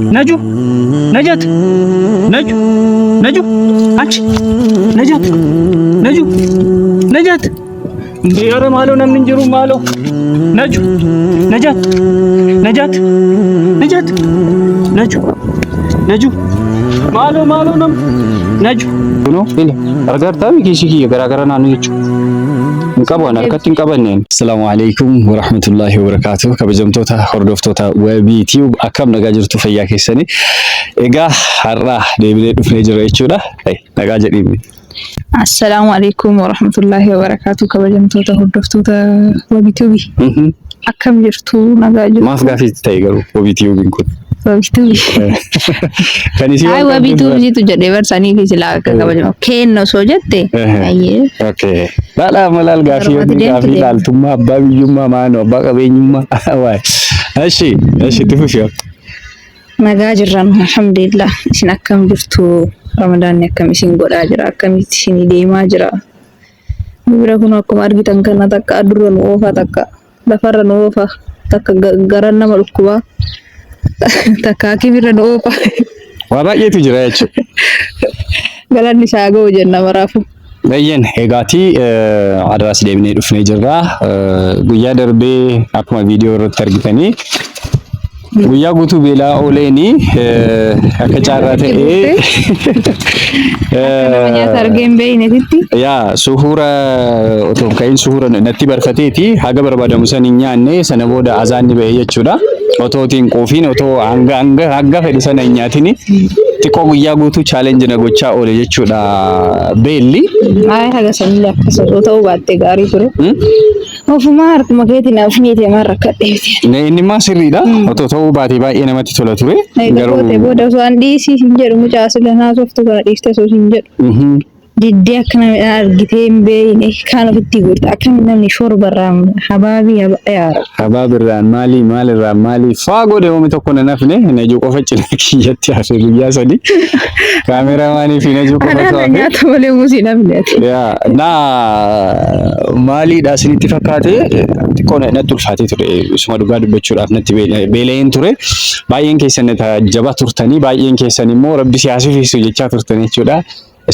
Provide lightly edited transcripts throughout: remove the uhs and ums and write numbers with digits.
Naju, Najat, Naju, Naju, አንቺ Najat, Naju, Najat. እንዴ ኧረ ማለው namni hin jiru maaloo. Naju, Najat, Najat, Najat, Naju, Naju. Maaloo maaloo nam Naju. Kunoo ili argartaa kiisii kiyya garaagara naannoo jechuudha. Hin qabu ani harkatti hin qabanneen. Assalaamu alaikum warahmatullahi wabarakatuh. Kabajamtoota hordoftoota Wabii Tube, akkam nagaa jirtu? Fayyaa keessanii? Egaa har'a deebinee dhufnee jirra jechuudha. Nagaa jedhiimi. Assalaamu alaikum warahmatullahi wabarakatuh. Kabajamtoota hordoftoota Wabii Tube. Akkam jirtu? Nagaa jirtu? Maaf gaafii ta'e garuu Wabii Tube kun? Wabii Tube. Kan isii Ay waan Wabii qabduuf Tube jitu jedhee barsanii fi silaa akka kabajamu. Kenna osoo jette. Ayyee. Okay. Laala malaal gaafii Garumatti yoonni deemtu gaafii deemtu. laaltummaa abbaa biyyummaa maanoo abbaa qabeenyummaa waay. Eshi eshi itti fufi. Nagaa jirran, alhamdulillah. Isin akkam jirtu? Ramadaanni akkam isin godhaa jira? Akkamitti isin deemaa jira? Nu bira kun akkuma argitan kana takka adurra nu oofa, takka lafarra nu oofa, takka garan nama dhukkubaa, takka hakimirra nu oofa. Waa baay'eetu jira jechuudha. Galanni isaa ga'u jenna maraafu. Baay'een egaatii har'as deebinee dhufnee jirra. Guyyaa darbee akkuma viidiyoo irratti argitanii guyyaa guutuu beelaa ooleeni akka caarraa ta'ee Akka nama nyaata argee hin beeknetitti. Yaa suhuura otoo hin ka'in suhuura natti barfateeti haga barbaadamu san hin nyaanne, sana booda azaanni ba'e jechuudha. Otoo hin quufiin, otoo hanga hanga hanga fedhe sana hin nyaatini xiqqoo guyyaa guutuu challenge na gochaa oole jechuudha beelli. Ay, haga sanillee akkas osoo ta'uu baatte gaarii ture. Ofumaa harkuma keetiin of miite, maal rakkadheeti. Inni immoo sirriidha. Otoo ta'uu baate baay'ee namatti tola ture. Egaa goote booda osoo an dhiisii hin jedhu, mucaa sila naasoftu kana dhiiste osoo hin jedhu. Diddee akka nama argitee hin beekne kaan ofitti guurta. Akkamiin namni shorbarraa habaabii yaa Habaabirraan maalii maalirraan maalii faa godhe, oomi tokko na nafne, Najuu qofa cina kiyyatti hafe guyyaa sadi. Kaameraamaanii fi Najuu qofa Anaan hafe. nyaata malee musii namni ati. Yaa na maaliidha isinitti fakkaate, xiqqoo natti ulfaatee ture, isuma dhugaa dubbachuudhaaf natti beela'een ture. Baay'een keessan na taajjabaa turtanii, baay'een keessan immoo rabbi si haa sifiisu jechaa turtan jechuudha.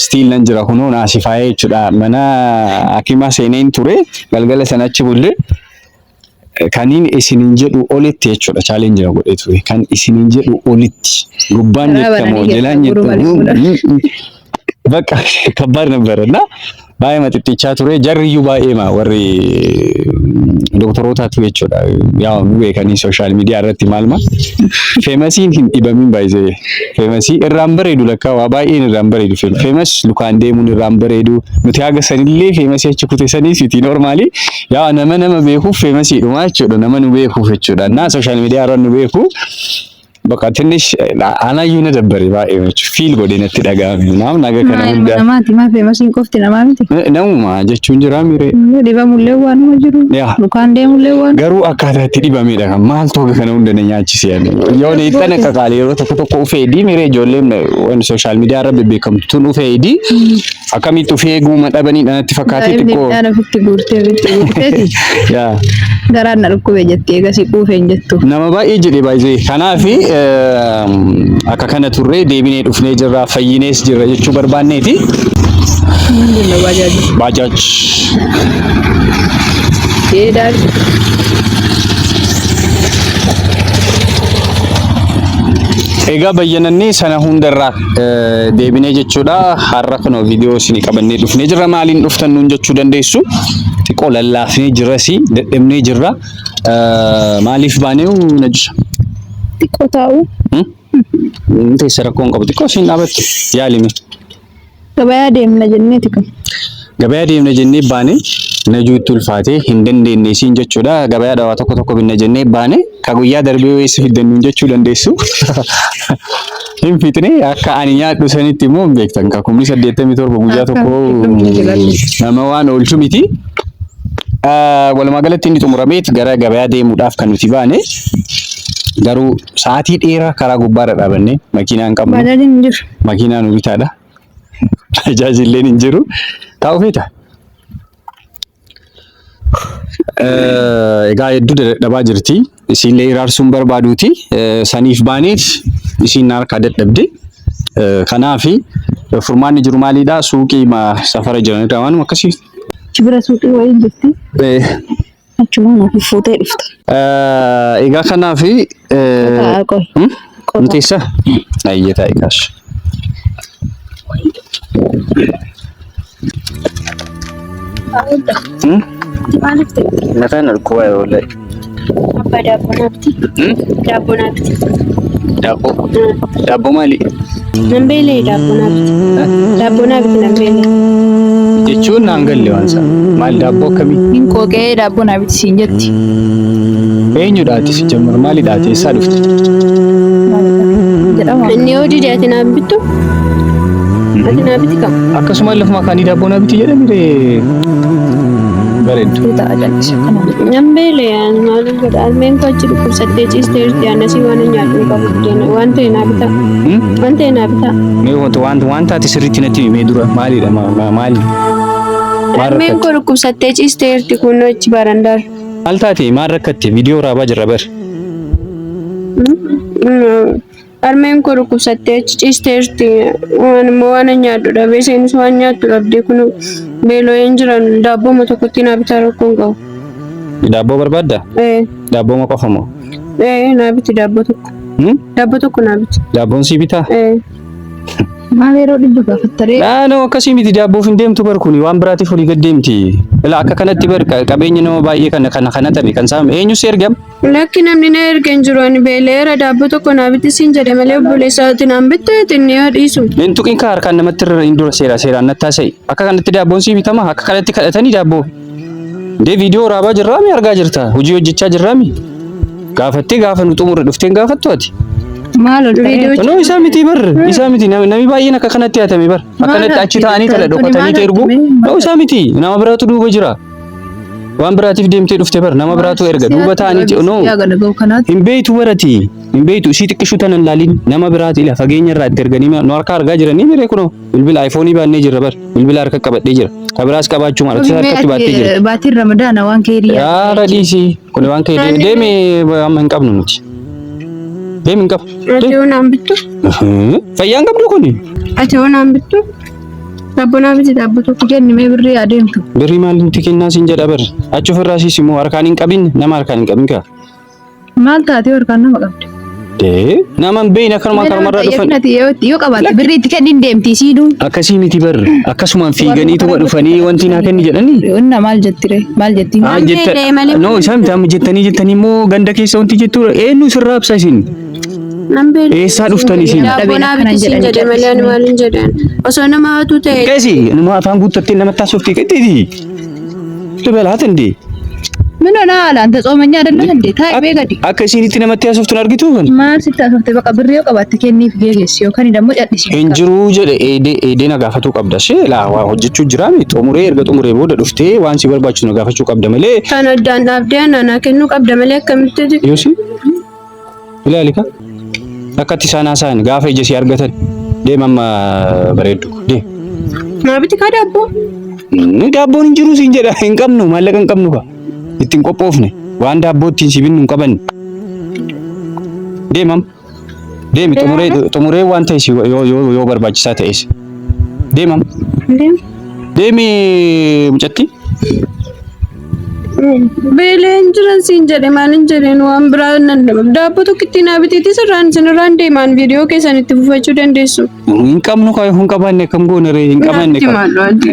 Still nan jira, kunoo naasifaayee jechuudha. Mana hakimaa seeneen ture, galgala sana achi bullee kaniin isiniin jedhu olitti jechuudha, challenge na godhee ture, kan isiniin jedhu olitti gubbaan Karaa jettamoo bananii jalaan keessaa guruu jettamoo malee በቃ ከባድ ነበረ እና baay'ee xixiqqaa ture, jarriyyuu baay'ee ma warri doktorootatu jechuudha. Yaa nu beekanii social media irratti maal maal famousiin hin dhibamin, baay'ee famousii irraan bareedu, lakkaa waa baay'een irraan bareedu, famous lukaan deemuun irraan bareedu. Nuti haga sanillee famousii achi kute sanii siti normally yaa nama nama beekuuf famousiidhuma jechuudha, nama nu beekuuf jechuudha እና social media irra nu beeku በቃ ትንሽ anayyuu na dabbare baay'ee jechuudha, feel godhe natti dhaga'ame naam naga kana Maa ilma hunda namaati, maa famousiin qofti namaa miti. Namuma jechuun jira mire. Dhibamullee waanuma jiru. Yaa. Lukaan deemullee waan. Garuu akkaataa itti dhibamedha kan maaltu haga kana hunda na nyaachise ani. Yoo ni itti qaqaale yeroo tokko tokko ufee hidii miree ijoolleen waan social media irra bebbeekamtu tun ufee hidii akkamitti ufee eeguu dhabaniidha natti fakkaatee Daa'imni xiqqoo. midhaan ofitti guurtee ofitti guurteeti. Yaa. Garaan na dhukkube jettee eegasii quufee hin jettu. Nama baay'ee jedhe baay'ee. Kanaaf akka kana turree deebinee dhufnee jirra, fayyinees jirra jechuu barbaanneeti. ምንድን ነው ባጃጁ? Baajaaj. ይሄዳል። Egaa bayyanannee sana hundarraa deebinee jechuudha. Har'a kunoo viidiyoo isinii qabannee dhufnee jirra. Maaliin dhuftan nuun jechuu dandeessu. Xiqqoo lallaafnee jirrasi, dadhabnee jirra. Maaliif baanee Najisha? Xiqqoo taa'u. Teessa, rakkoo hin qabu. Xiqqoo isiin dhaabattu yaalime. Gabayaa deemna jenneeti kan. Gabayaa deemna jennee baane, Najuu itti ulfaatee hin dandeenye isiin jechuudha. Gabayaa dhawaa tokko tokko binna jennee baane, ka guyyaa darbee eessa fiddan nuun jechuu dandeessu. Hin fixne, akka ani nyaadhu sanitti immoo hin beektan. Ka 87,000 guyyaa tokko nama waan oolchu miti. Walumaa galatti inni xumurameet gara gabayaa deemuudhaaf kan nuti baane. Garuu sa'aatii dheeraa karaa gubbaarra dhaabanne, makiinaa hin qabnu. Baajaajiin hin jiru. Makiinaa nu bitaadha. Tajaajilleen hin jiru. Taa'u feeta. Egaa hedduu dadhabaa jirti. Isiillee hiraarsuun barbaaduuti. Saniif baaneet isiin harkaa dadhabde. Kanaaf furmaanni jiru maalidha? Suuqii safara jiranidha waanuma akkasii. Achi bira suuqii wayiin jirti. Achumaan ofii fuutee dhufta. Egaa kanaaf Qotaa qoy. Qotaa. Miteessa? Ayyee taa'e kaash. Maaliif ta'e? Mataan dhukkubaa yeroo wallahi. Abbaa daabboo naa biti. Daabboo naa biti. Daabboo. Daabboo maali? Nan beela'e daabboo naa biti. Daabboo naa biti nan beela'e. Jechuun naan galle waan isaa. Maal daabboo akkamii? Hin qooqee daabboo naa biti siin jetti. Eenyu dhaati si jammar maali dhaati eessaa dhufte? Jedhama. Inni yoo dide ati naa bittu? Ati naa biti kam? Akkasuma lafuma kaanii daabboo naa biti jedhani ree. Bareeddu. Ta'a jal'isa kana. Nan beela'e ani maalin godha? Harmeen koo achi dhukkubsattee ciistee jirti. Ani asii waan nyaadhu hin qabu buddeena. Waan ta'e naa bitaa. Waan ta'e naa bitaa. Mee wanta waan waan taate sirriitti natti himi mee dura maalidha maali? Maal Harmeen rakkatte? koo dhukkubsattee ciistee jirti kunoo achi barandaarra. Maal taate maal rakkatte viidiyoo waraabaa jirra bar. Harmeen koo dhukkubsattee achi ciisteerti. Waan immoo waan nyaadhu dhabee isheenis waan nyaattu dhabdee kun beeloo'een jiran daabboo tokkotti naa bitaa rakkoo hin qabu. Daabboo barbaadda? Ee Daabboo ma qofa moo? ee naa biti daabboo tokko. Hmm? Daabboo tokko naa biti. Daabboon sii bitaa? Ee Maal yeroo dhibba gaafattaree? Naannoo akkasii miti daabboof hin deemtu bar kuni waan biraatiif olii gad deemti. Ilaa akka kanatti bar qabeenya nama baay'ee kana kana kana tabe kan saame eenyu si ergam? Lakki namni na erge hin jiru ani beela'eera daabboo tokko naa biti siin jedhe malee obboleessa ati naan bitte ati inni haa dhiisu. Hin tuqin ka harkaan namatti irra hin dura seera seeraan natti haasa'i. Akka kanatti daabboon sii bitama akka kanatti kadhatanii daabboo. Dee viidiyoo waraabaa jirraami argaa jirta hojii hojjechaa jirraami. Gaafattee gaafa nu xumurre dhufteen gaafattu ati. Maal ol ta'ee? No isaa miti bar isaa miti namni baay'een akka kanatti hatame bar. Akkanatti achi taa'anii tala dhokatanii ergu. No isaa miti nama biraatu duuba jira. Waan biraatiif deemtee dhufte bar nama biraatu erga duuba taa'anii no Yaa gana ga'u kanaatti. hin beeytu barati hin beeytu isii xiqqishuu tanan laalin nama biraati ila fageenya irraa itti erganii nu harka argaa jiranii miree kunoo bilbila iPhone baannee jirra bar bilbila harka qabadhee jira ka biraas qabaachuu mala isa harkatti baattee jira Baatiin Ramadaana waan keerii yaara dhiisi kun waan kee deemi amma hin qabnu nuti deemi hin qabu Ati hoo naan bittu? Fayyaan qabdu kuni Ati hoo naan bittu? Daabboo naa biti daabboo tokko. Kenni mee birrii adeemtu. Birrii maal nuti kennaa siin jedha bar achi ofirraa siis immoo harkaan hin qabin nama harkaan hin qabin kaa Maal taatee harkaan nama qabde? Dee nama hin beekne akkanuma karumarraa dhufan. Ati yoo qabaatte birrii itti kennin deemti isiinuu. Akkasii miti bar akkasumaan fiiganiituma dhufanii wanti naa kenni jedhanii. Inna maal jettire maal jetti? Ah, jetta no isaan miti amma jettanii jettanii immoo ganda keessa wanti jettu eenyu sirraa ibsa isin Nan beela. eessaa dhuftan isin. Daabboo naa biti siin jedhe malee ani maal hin jedhan. Osoo nama hatuu ta'e Qeesi nama afaan guuttattee namatti haasofti qixxiiti. Dabalaat indee. ምን ሆነሃል አንተ ጾመኛ አይደለህ እንዴ? ታይ mee gadi. Akka isinitti namatti haasoftuun argituu kan. Maal sitti haasofte baqa birrii yoo qabaatte kenniif geegessi yookaan immoo cadhisi. Hin jiruu jedhe eedee eedee na gaafatuu qabda. Ishee laa waa hojjechuu jiraami xumuree erga xumuree booda dhuftee waan si barbaachisu na gaafachuu qabda malee. kan addaan dhaabdee ana naa kennuu qabda malee akkamitti Yoosi ilaali ka akkatti isaan haasa'an gaafa ija si argatan deem amma bareeddu deem. naa biti kaa daabboo. Inni daabboon hin jiru siin jedha hin qabnu maallaqa hin qabnu ka ittiin qophoofne waan daabboo ittiin si binnu hin qabanne. Deem amma deemi xumuree xumuree waan ta'e si yoo yoo yoo barbaachisaa ta'es deem amma Deem. deemi mucatti. Beeleen jiran siin jedhe maal hin jedheen waan biraa nan dhaba. Daabboo tokkitti naa bitiitii sirraan isinirraan deemaan viidiyoo keessan itti fufachuu dandeessu. Hin qabnu ka hin qabanne akkam goona ree hin qabanne Naatti ka. maal wanti.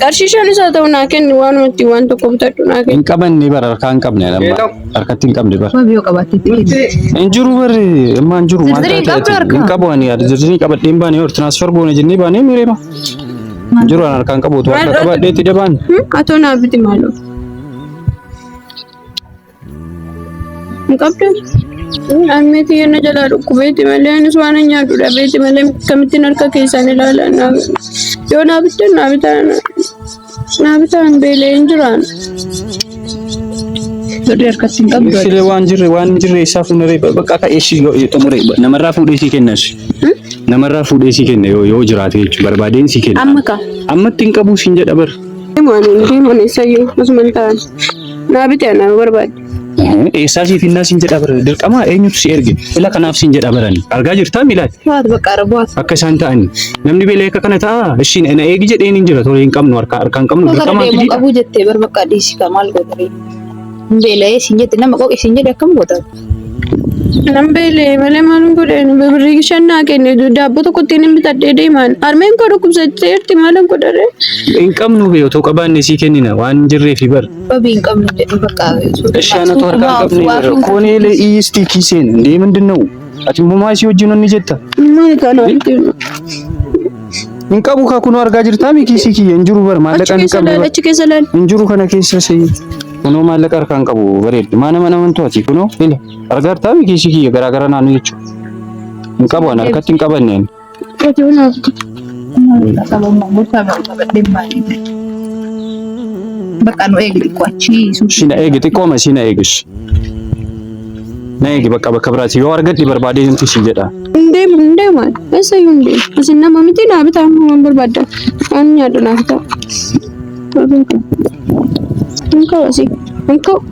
Qarshii shanis haa ta'u naa kenni waanuma ittiin waan tokko bitadhu naa kenni. Hin qabanne bara harkaa hin qabne amma harkatti hin qabne bara. Wabii yoo qabaatte itti kenni. Hin jiru barri amma hin jiru maal Zirzirii taate qabdu ati? harkaa? Hin qabu ani yaada zirzirii qabadhee hin baane yoo transfer goone jennee baanee mireema. Hin jiru ani harkaan qabu utuu harka qabadhee itti dabaan. Atoo naa biti maaloo. Hin qabdu. Harmee tiyya na jalaa dhukkubeeti malee anis waan hin nyaadhu dhabeeti malee akkamittiin harka keessaan ilaalan yoo naa bittan naa bitaan naa bitaan beelee hin jiraan. Birrii harkatti hin qabdu. Sile waan jirre waan hin jirre isaa fuunaree bakka akka eessi xumure namarraa fuudhee sii kennas. Namarraa fuudhee sii kenna yoo yoo jiraate jechuudha barbaadeen sii kenna. Amma ka. Ammatti hin qabu siin jedha bar. Deemu ani hin deemu ani eessayyuu osuma hin ta'an. Naa bitee naa barbaade. Eessaa siif hinnaa siin jedha bara dirqama eenyutu si erge ila kanaaf siin jedha barani argaa jirtaa milaati Waat bakka arabuwaat. akka isaan ta'ani namni beela akka kana ta'a ishiin na eegi jedheen hin jira tolee hin qabnu harkaa harkaa hin qabnu Gara dirqama deemuu fidiidha. qabuu jettee bar bakka dhiisi ka maal goota ree. Hin beela'ee siin jette nama qoqe siin jedhe akkam goota? Nan beela'e malee maal godheen birrii shan naa kenne daabboo tokko ittiin hin bitadhee deemaan. Harmeen koo dhukkubsatteerti maalan godhare. Hin qabnu bee otoo qabaanne sii kennina waan hin jirreefi bar. Wabii hin qabnu jedhu bakka እሺ አነቱ harkaa hin qabne bara koneele iisti kiiseen እንዴ ምንድን ነው ati immoo maasii wajjin onni jetta Maal kana arginu? hin qabu kaa kunoo argaa jirtaa mi kiisii kiyya hin jiru bar Achi maallaqa hin keessa qabne laal bar achi keessa laal. hin jiru kana keessa si kunoo maallaqa harkaa hin qabu bareeddu maa nama namantu ati kunoo ila argaa jirtaa mi kiisii kiyya garaa gara naannoo jechuudha hin qabu ani harkatti hin qabanne ani. Ati hunaaf. Bakka nu eegi xiqqoo achii Ishii na eegi xiqqooma ishii na eegi ishii. Na eegi bakka bakka biraati yoo argadhe barbaadee himtu ishii jedha. Hin deemu hin deemu ani. Eessayyuu hin deemu. Isin nama miti naa bitaa waan barbaaddan. Waan nyaadhu naa bitaa. Hin qabu. Hin qabu asii. Hin qabu.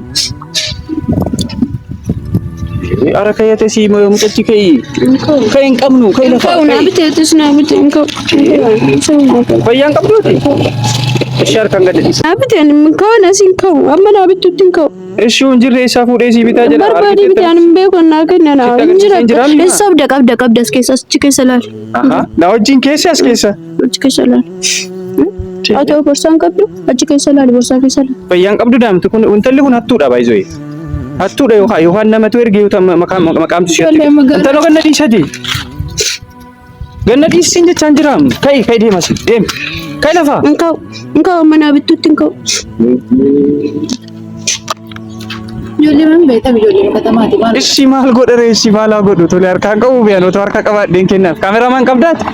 Ara kayyate si mucatti ka'i. Hin qabu. Ka'i hin qabnu ka'i Hin lafa. qabu naa Ka'i. bitee atis naa bitee hin qabu. Hin qabu. Fayyaan qabduuti. Ishii harkaan gadi dhiisa. Naa bitee ani hin qabu nas hin qabu. Amma naa bittutti hin qabu. Ishii hin jirre isaa fuudhee sii bitaa jedha. Barbaadee bitee ani hin beeku naa kenna naa Sitti hin agarsiisa hin jira. jiraanne? Eessa qabda qabda qabda as keessa achi keessa laali. Na wajjin keessa as keessa. Achi keessa laali. Haa ta'u borsaan qabdu achi keessa laali borsaa keessa laali. Fayyaan qabdu daa'imti kun intalli kun hattuudha baay'isoo. Hattuudha yookaan yookaan namatu erge yoo ta'u maqaamtu ishee Ijoollee magaalaa. Intaloo ganna dhiisati. Ganna dhiisiin jechaan jiraam. Ka'i ka'i deemas deem. Ka'i lafaa. Hin ka'u hin ka'u amma naa bittutti hin ka'u. Ijoollee man beekam ijoollee katamaati maal Ishii maal godha ree ishii maal haa godhu tole harkaan qabu biyaan otoo harka qabaadheen kennaaf. Kaameramaan qabdaati?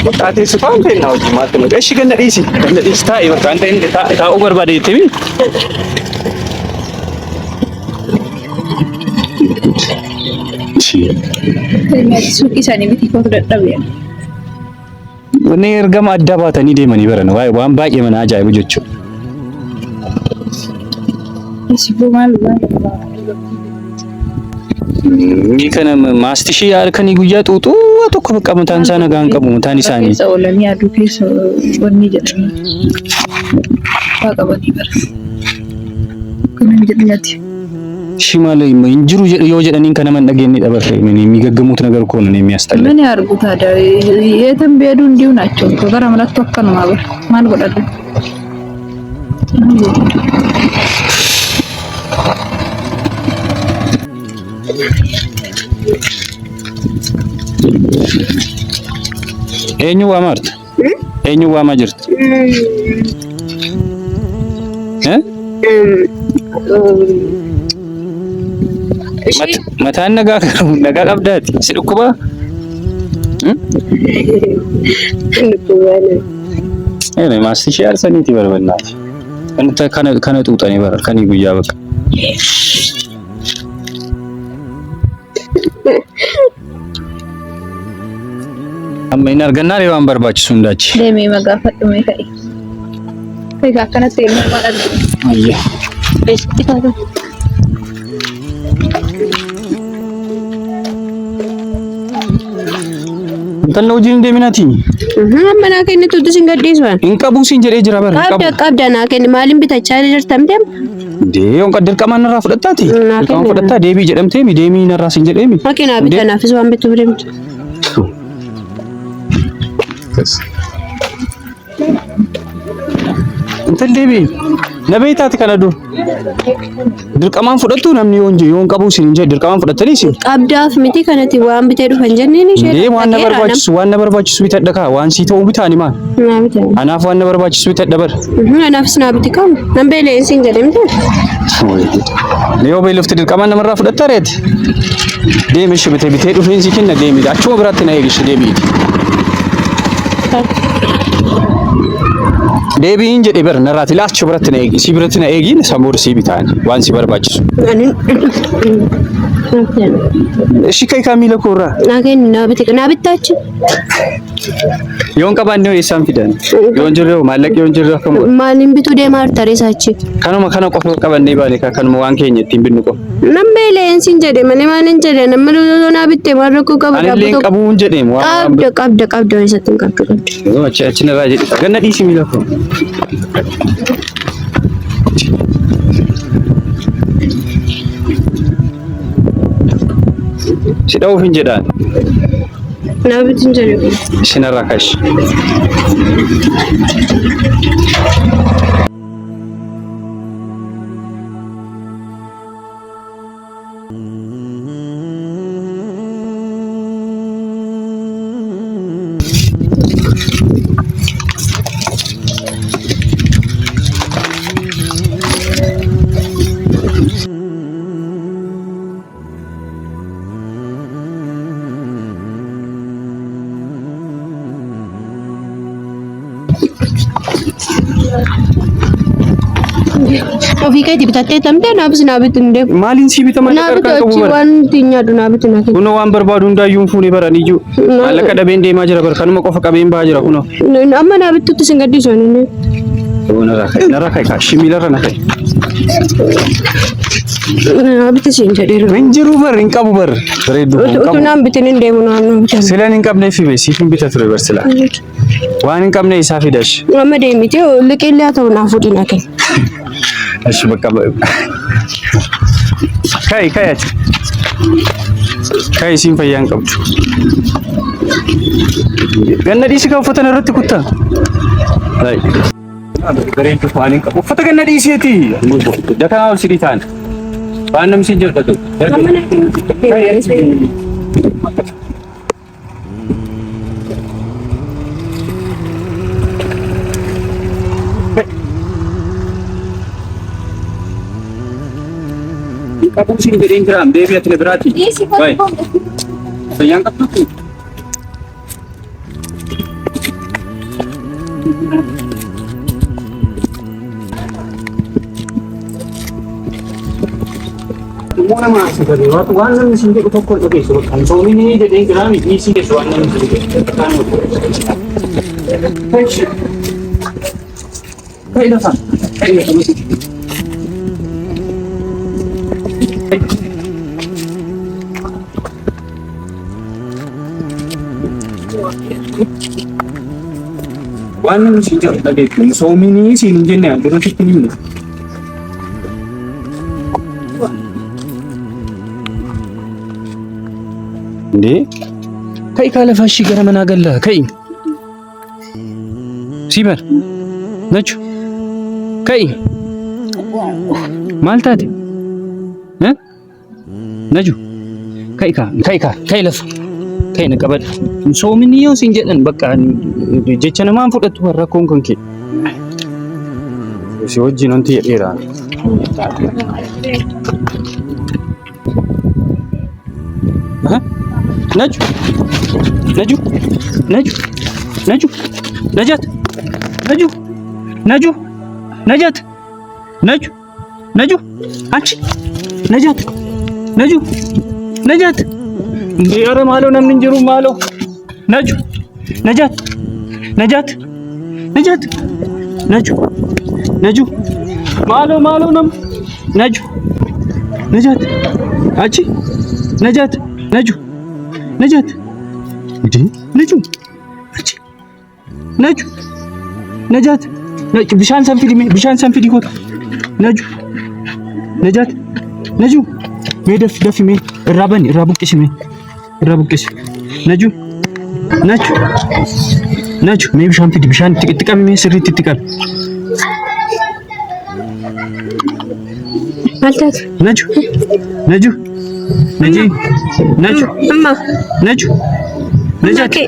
Bakka ati sufaan ta'e na wajjin maaltu nuti. Ishii ganna dhiisi ganna dhiisi taa'i bakka anta inni taa'uu barbaade jettee mi? Suuqii isaanii miti kootu dadhabe. Wanni ergama addaa baatanii deemanii baran waan baay'ee mana ajaa'ibu jechuudha. Siboo maal Inni kana maastishii halkanii guyyaa xuuxuu waa tokko bakka mataan isaa nagaa hin qabu mataan isaanii. Keessa oolanii aduu keessa wanni jedhanii waa qabanii bara. Kanan jedhati. Shi maal hin jiru jedhu yoo jedhaniin kana man dhageenye dabarre የሚገግሙት ነገር እኮ ነው የሚያስጠላኝ። ምን ያርጉ ታዲያ? የትም ቢሄዱ እንዲሁ ናቸው እኮ gara manatti akkanuma bara maal godhatu? Eenyu waamaa jirta? Eenyu waamaa jirta? Eh? Mataan nagaa nagaa qabdaati. Si dhukkubaa? Ee maastishee aarsaniiti barbannaati. Wanta kana kana xuuxanii bara kanii guyyaa bakka. Amma hin argannaa ree waan barbaachisu hundaachi. Deemee magaafadhu mee ka'i. Ka'i akkanatti eenyu maal arginu? Ayya. Eessatti kaata? Intalli hojiin hin deeminaati. Amma naa kennitu utuu sin gadhiisu. Hin qabu siin jedhee jira bara. Hin Qabda qabu. qabda naa kenni maaliin bitachaa jirta miti amma? Dee yoon dirqamaan narraa fudhattaati. Naa Dirqama kenni. fudhattaa deebii jedhamtee mi deemii narraa siin jedhee mi. Makii naa bita naafis waan bituuf deemtu. Intalli deebii na beektaati kana dur. Dirqamaan fudhattu namni yoon yoon qabu siin hin jedhe dirqamaan fudhattanii siin. Qabdaaf miti kanatti waan bitee dhufan jenneen ishee. Dee waan na barbaachisu waan na barbaachisu bitadha kaa waan sii ta'uu bitaani maal. Naa bita. Anaaf waan na barbaachisu bitadha bara. Anaafis naa biti qabu. Nan beela'een siin jedhe miti. Yoo beelofte dirqamaan namarraa fudhatta reeti. Deemi ishee bitee bitee dhufeen sii kenna deemi achuma biraatti na eegi ishee deebiiti. Deebiin jedhe bar narraati laachu biratti na eegi. Si biratti na eegi san booda si bitaan waan si barbaachisu. Ani Ishi kai kaa miila koo irraa. naa kenni naa biti naa bittaachi. Yoon qabaanne hoo eessaan fidan? Yoon jirre hoo maallaqi yoon jirre akkam godha? Maaliin bituu deemaa jirta ree saachi? Kanuma kana qofa qabannee baane kaa kanuma waan keenya ittiin binnu qofa. Nan beela'een siin jedhe malee maaliin jedhe namni yoo naa bitte maal rakkoo qaba Ani illee hin daabboo tokko. qabuun jedheem waan waan Qabda qabda qabda eessatti hin qabdu qabda. Yoo achi achi narraa jedhe ganna dhiisi miila koo. Si dha'uuf hin jedhaan. Naa bitin jedhe kun. Isinarraa kashi. Ofii keetii bitattee tamtee naafis naa bitu hin deemu. Maaliin sii bita Naa maallaqa bitu harkaa qabu achi bara. waan nuti hin nyaadhu naa bitu naa kennu. Kunoo waan barbaadu hundaayyuu hin fuune bara niyyuu. Maallaqa dhabeen deemaa jira bara kanuma qofa qabeen bahaa jira kunoo. Amma naa bittutti sin gadhiisu ani hin deemu. Narraa ka'i narraa ka'i kaa shimiilarra na ka'i. Naa bitu siin jedheera. Hin jiru bar hin qabu bar. Bareedduu hin Utuu qabu. naan bitin hin deemu naan naa bitan. Silan hin qabneef be siif hin bita ture bar sila. Waan hin qabne isaa fidash. Amma deemite liqiillee haa ta'u naa fuudhi naa kenni. Ashi bakka Kai kai ati. Kai isiin fayyaa hin qabdu. Ganna dhiisi kan uffata irratti kuttaa. Lai. Bareedduu waan hin qabu. Uffata ganna dhiiseeti. Dakanaa ol sidii ta'an. Waan namni siin jedhu dhaga'u. Amma naa kenni. Qabuu siin jedheen jiraam deebii ati na biraati. Wayi. Fayyaan qabduutti. Immoo nama asii gadi waan namni siin jedhu tokko hin dhageessu. Kan soominii jedheen jiraami dhiisii keessu waan namni siin jedhu. Ka'i lafaan. Ka'i lafaan. Waan namni siin jedhu dhageessu. Soominii siin hin jenne dura sitti hin himne. እንዴ ከይ ካለፋሽ ገረ መናገለ ከይ ሲበር ነች ከይ ማልታት እ ነጁ ከይ ካ ከይ ካ ከይ ለፍ ከይ ነቀበል ሶምኒዮ ሲንጀደን በቃ ጀቸ ነማን fudhattu rakkoon kan kee si wajjin wanti jedheera. ነጁ ነጁ ነጁ ነጁ ነጃት ነጁ ነጁ ነጃት ነጁ ነጁ አንቺ ነጃት ነጁ ነጃት እንዴ ኧረ ማለው namni hin jiru maaloo ነጁ ነጃት ነጃት ነጃት ነጁ ነጁ ማለው ማለው nam ነጁ ነጃት አንቺ ነጃት ነጁ ነጃት እንዴ ነጁ አንቺ ነጁ ነጃት ነጭ bishaan san fidi mee bishaan san fidi kootu ነጁ ነጃት ነጁ mee daffi daffi mee irraa bani irraa buqqisi mee irraa buqqisi ነጁ ነጁ ነጁ mee bishaan fidi bishaan itti itti qabi mee sirriitti itti qabi Maal taate? ነጁ ነጁ ነጂ ነጁ Amma ነጁ ነጃት ka'e.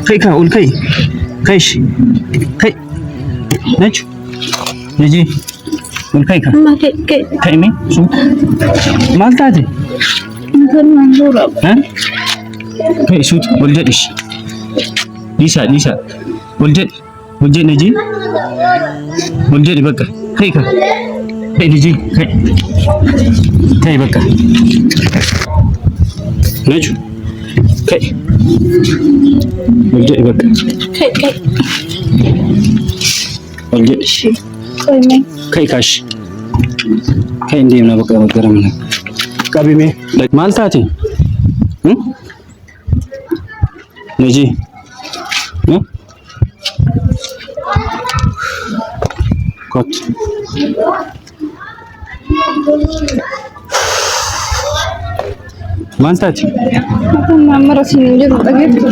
ከይ ካ ol ka'i ka'ish ka'i ነጁ ነጂ ol ka'i ka Amma ka'e ka'e. ka'i mee suuta maal taate እ ka'i suuta ol jedhish dhiisaa dhiisaa ol jedhi Ol jedhi Najii. Ol jedhi bakka. Ka'i ka. Ka'i Najii. Ka'i. Ka'i bakka. Naju. Ka'i. Ol jedhi bakka. Ka'i ka'i. Ol jedhi. Ka'i kaash. Ka'i hin deemna bakka gara mana. Qabi mee. Maal taate? Najii. Kottu. Maal taate? Mataan mara siin jedhu dhageettu.